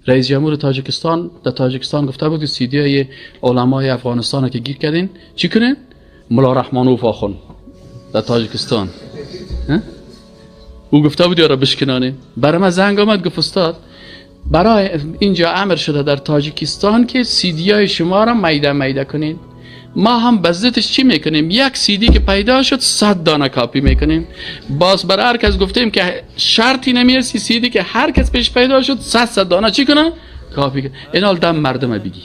رئیس جمهور تاجیکستان در تاجیکستان گفته بود که سیدی های علمای افغانستان که گیر کردین چی کنین؟ ملا رحمانوف آخون در تاجیکستان. او گفته بود یارا بشکنانه. برای من زنگ آمد، گفت استاد، برای اینجا امر شده در تاجیکستان که سیدی های شما را میده میده کنین. ما هم بزدش چی میکنیم؟ یک سیدی که پیدا شد، 100 دانه کاپی میکنیم. باز برای هر کس گفتیم که شرطی نمیرسی، سیدی که هر کس پیش پیدا شد، 100 100 دانه چی کنه؟ کاپی کنه. این حال دم مردم بگی،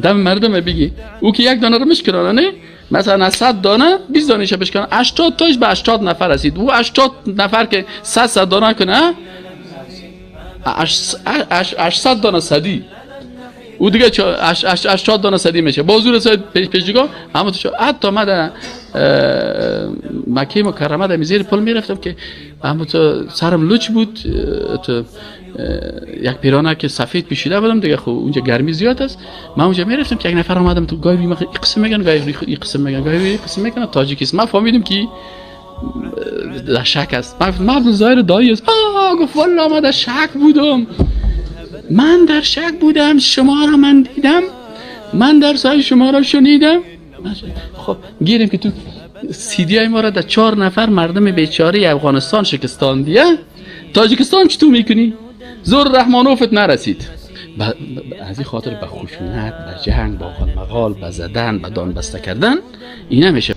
دم مردم بگی. او که یک دانه رو مشکنانه نه، مثلا از 100 دانه 20 دانه بشکنه، 80 تاش به 80 نفر رسید. او 80 نفر که 100 100 دانه کنه، 800 دانه صدی، او دیگه 80 دانه صدی میشه. با زور سید پیش پیشگاه اما تو حتی ما در مکه مکرمه در زیر پل میرفتم که اما تو سرم لچ بود، تو یک پیرانه که سفید پوشیده بودم دیگه. خب اونجا گرمی زیاد است. من اونجا میرفتم که یک نفر آمدم تو گاهی این قسم میگن، گاهی این قسم میگن، گاهی این قسم میگن تاجیکیست. من فهمیدم که در شک است. من گفتم عبدالظاهر دایی است. آه، گفت والا من در شک بودم، من در شک بودم، شما را من دیدم، من در سای شما را شنیدم. خب گیریم که تو سیدی های ما را در چهار نفر مردم بیچاره افغانستان شکستاندی، تاجیکستان چطور میکنی؟ زور رحمانوفت نرسید. از این خاطر به خشونت، به جنگ، با مغال، به زدن، به دان بسته کردن این نمیشه.